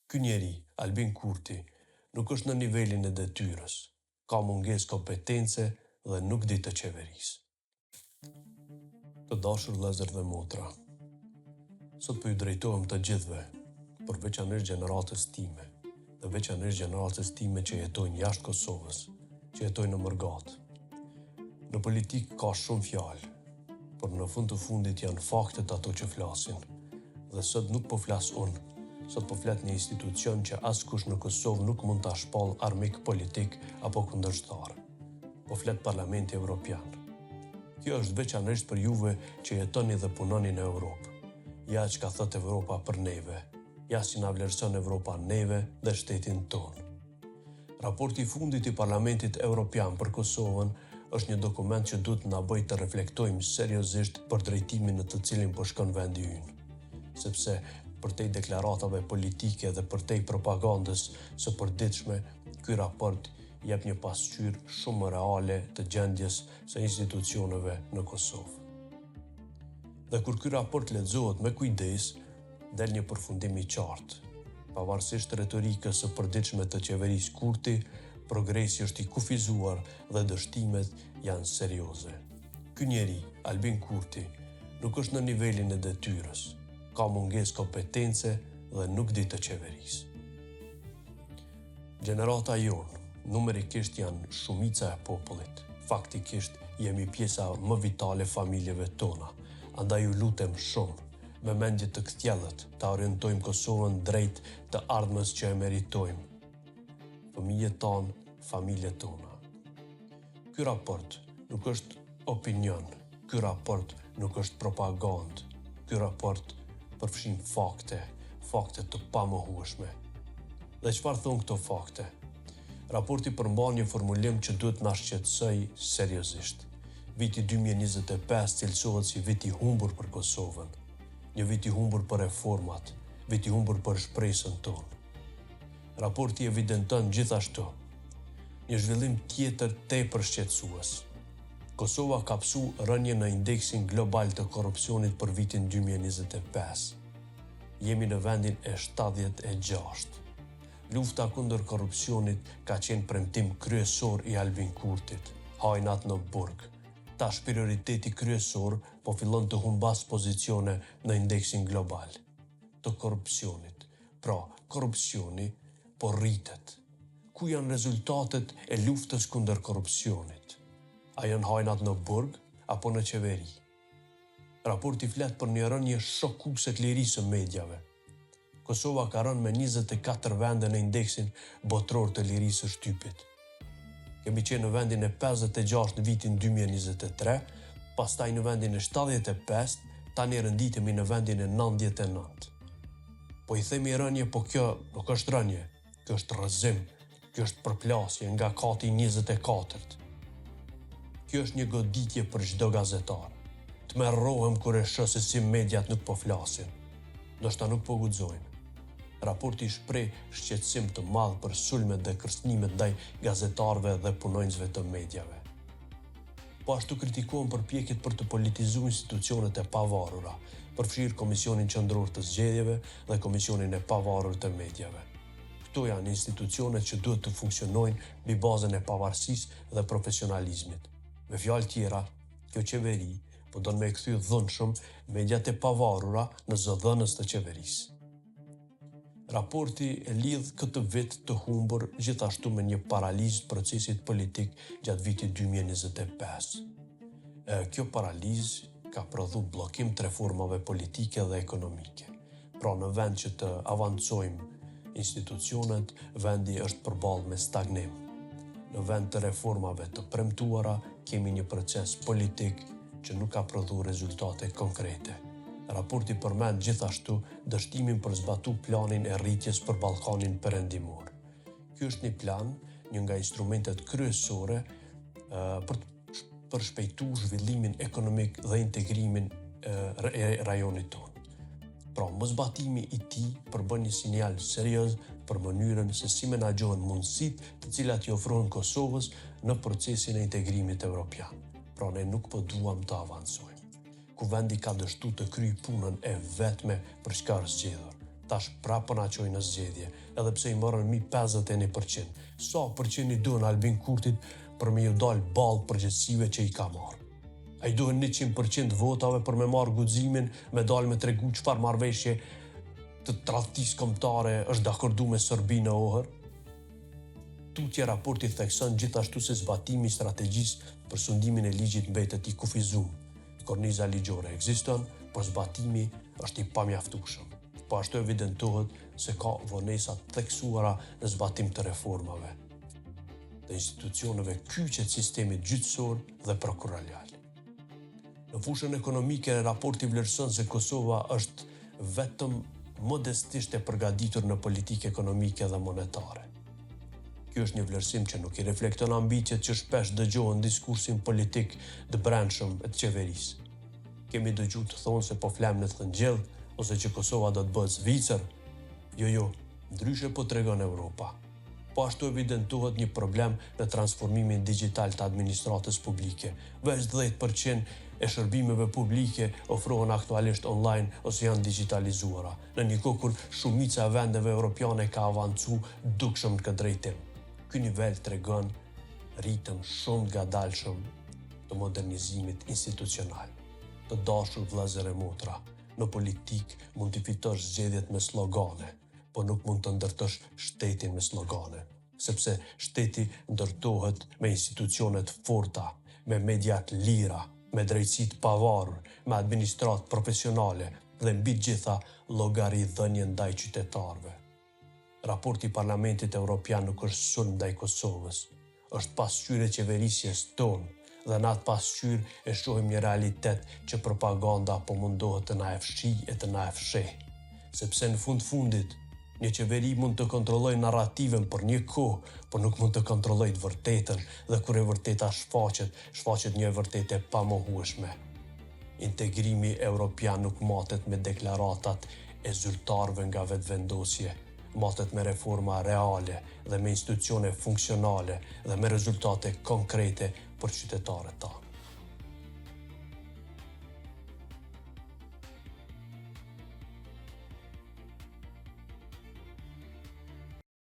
Ky njeri, Albin Kurti, nuk është në nivelin e detyrës, ka mungesë kompetence dhe nuk di të qeverisë. Të dashur vëllezër dhe motra, sot po ju drejtohem të gjithëve, por veçanërisht gjeneratës time, dhe veçanërisht gjeneratës time që jetojnë jashtë Kosovës, që jetojnë në mërgatë. Në politikë ka shumë fjalë, por në fund të fundit janë faktet ato që flasin. Dhe sot nuk po flas unë, sot po flet një institucion që askush në Kosovë nuk mund ta shpallë armik politik apo kundërshtar. Po flet Parlamenti Evropian. Kjo është veçanërisht për juve që jetoni dhe punoni në Europë. Ja çka thotë Evropa për neve. Ja si na vlerëson Evropa neve dhe shtetin tonë. Raporti i fundit i Parlamentit Evropian për Kosovën është një dokument që duhet të na bëjë të reflektojmë seriozisht për drejtimin në të cilin po shkon vendi ynë. Sepse përtej deklaratave politike dhe përtej propagandës së përditshme, ky raport jep një pasqyrë shumë më reale të gjendjes së institucioneve në Kosovë. Dhe kur ky raport lexohet me kujdes, del një përfundim i qartë. Pavarësisht retorikës së përditshme të qeverisë Kurti, progresi është i kufizuar dhe dështimet janë serioze. Ky njeri, Albin Kurti, nuk është në nivelin e detyrës, ka mungesë kompetence dhe nuk di të qeverisë. Gjenerata jonë, numerikisht janë shumica e popullit. Faktikisht jemi pjesa më vitale e familjeve tona. Andaj ju lutem shumë, me mendje të kthjellët, ta orientojmë Kosovën drejt të ardhmes që e meritojmë. Fëmijët tanë, familjet tona. Ky raport nuk është opinion, ky raport nuk është propagandë, ky raport përfshin fakte, fakte të pamohueshme. Dhe çfarë thonë këto fakte? Raporti përmban një formulim që duhet na shqetësojë seriozisht. Viti 2025 cilësohet si vit i humbur për Kosovën. Një vit i humbur për reformat, vit i humbur për shpresën tonë. Raporti evidenton gjithashtu një zhvillim tjetër tepër shqetësues. Kosova ka pësu rënie në indeksin global të korrupsionit për vitin 2025. Jemi në vendin e 76. Lufta kundër korrupsionit ka qenë premtim kryesor i Albin Kurtit, hajnat në burg. Tash prioriteti kryesor po fillon të humbas pozicione në indeksin global të korrupsionit. Pra, korrupsioni po rritet. Ku janë rezultatet e luftës kundër korrupsionit? A janë hajnat në burg apo në qeveri? Raporti flet për një rënie shokuese të lirisë së mediave. Kosova ka rënë me 24 vende në indeksin botëror të lirisë së shtypit. Kemi qenë në vendin e 56 në vitin 2023, pastaj në vendin e 75, tani renditemi në vendin e 99. Po i themi rënie, po kjo nuk është rënie, kjo është rrëzim, kjo është përplasje nga kati 24. Kjo është një goditje për çdo gazetar. Tmerrohem kur e shoh se si mediat nuk po flasin. Ndoshta nuk po guxojnë. Raporti shpreh shqetësim të madh për sulmet dhe kërcënimet ndaj gazetarëve dhe punonjësve të mediave. Po ashtu kritikohen përpjekjet për të politizuar institucionet e pavarura, përfshirë Komisionin Qendror të Zgjedhjeve dhe Komisionin e Pavarur të Mediave. Këto janë institucionet që duhet të funksionojnë mbi bazën e pavarësisë dhe profesionalizmit. Me fjalë tjera, kjo qeveri po don me e kthy dhunshëm mediat e pavarura në zëdhënës të qeverisë. Raporti e lidh këtë vit të humbur gjithashtu me një paralizë të procesit politik gjatë vitit 2025. E, kjo paralizë ka prodhu bllokim të reformave politike dhe ekonomike. Pra në vend që të avancojmë institucionet, vendi është përballë me stagnim. Në vend të reformave të premtuara, kemi një proces politik që nuk ka prodhu rezultate konkrete. Raporti përmend gjithashtu dështimin për zbatu planin e rritjes për Ballkanin Perëndimor. Ky është një plan, një nga instrumentet kryesore për të përshpejtu zhvillimin ekonomik dhe integrimin e rajonit tonë. Pra, moszbatimi i tij përbën një sinjal serioz për mënyrën se si menaxhohen mundësitë të cilat i ofrohen Kosovës në procesin e integrimit evropian. Pra, ne nuk po duam të avancojmë. Kuvendi ka dështu të kryj punën e vetme për çka është zgjedhur. Tash prapë po na çojnë në zgjedhje, edhe pse i morën mbi 51%. Sa përqind i duhen Albin Kurtit për me ju dalë ballë përgjegjësive që i ka marrë? A i duhen 100% votave për me marrë guximin me dalë me tregu çfarë marrëveshje të tradhtisë kombëtare është dakordu me Serbinë në Ohër? Tutje raporti thekson gjithashtu se zbatimi i strategjisë për sundimin e ligjit mbetet i kufizum. Korniza ligjore ekziston, por zbatimi është i pamjaftueshëm. Po ashtu evidentohet se ka vonesa të theksuara në zbatim të reformave të institucioneve kyçe të sistemit gjyqësor dhe prokurorial. Në fushën ekonomike, raporti vlerëson se Kosova është vetëm modestisht e përgatitur në politikë ekonomike dhe monetare. Ky është një vlerësim që nuk i reflekton ambiciet që shpesh dëgjohen në diskursin politik të brendshëm e të qeverisë. Kemi dëgju të thonë se po flem në thëngjill ose që Kosova do të bëhet Zvicër. Jo, jo, ndryshe po tregon Europa. Po ashtu evidentohet një problem në transformimin digjital të administratës publike. Veç 10% e shërbimeve publike ofrohen aktualisht online ose janë digjitalizuara, në një kohë kur shumica e vendeve europiane ka avancu dukshëm në këtë drejtim. Ky nivel tregon ritëm shumë të ngadalshëm të modernizimit institucional. Të dashur vëllezër e motra, në politikë mund t'i fitosh zgjedhjet me slogane, por nuk mund të ndërtosh shtetin me slogane, sepse shteti ndërtohet me institucione të forta, me media të lira, me drejtësi të pavarur, me administratë profesionale dhe mbi të gjitha llogaridhënie ndaj qytetarëve. Raporti i Parlamentit Europian nuk është sulm ndaj Kosovës, është pasqyrë e qeverisjes tonë dhe në atë pasqyrë e shohim një realitet që propaganda po mundohet të na e fshijë e të na e fshehë. Sepse në fund fundit, një qeveri mund të kontrollojë narrativën për një kohë, por nuk mund të kontrollojë të vërtetën dhe kur e vërteta shfaqet, shfaqet një e vërtetë e pamohueshme. Integrimi europian nuk matet me deklaratat e zyrtarëve nga Vetëvendosje, matet me reforma reale dhe me institucione funksionale dhe me rezultate konkrete për qytetarët tanë.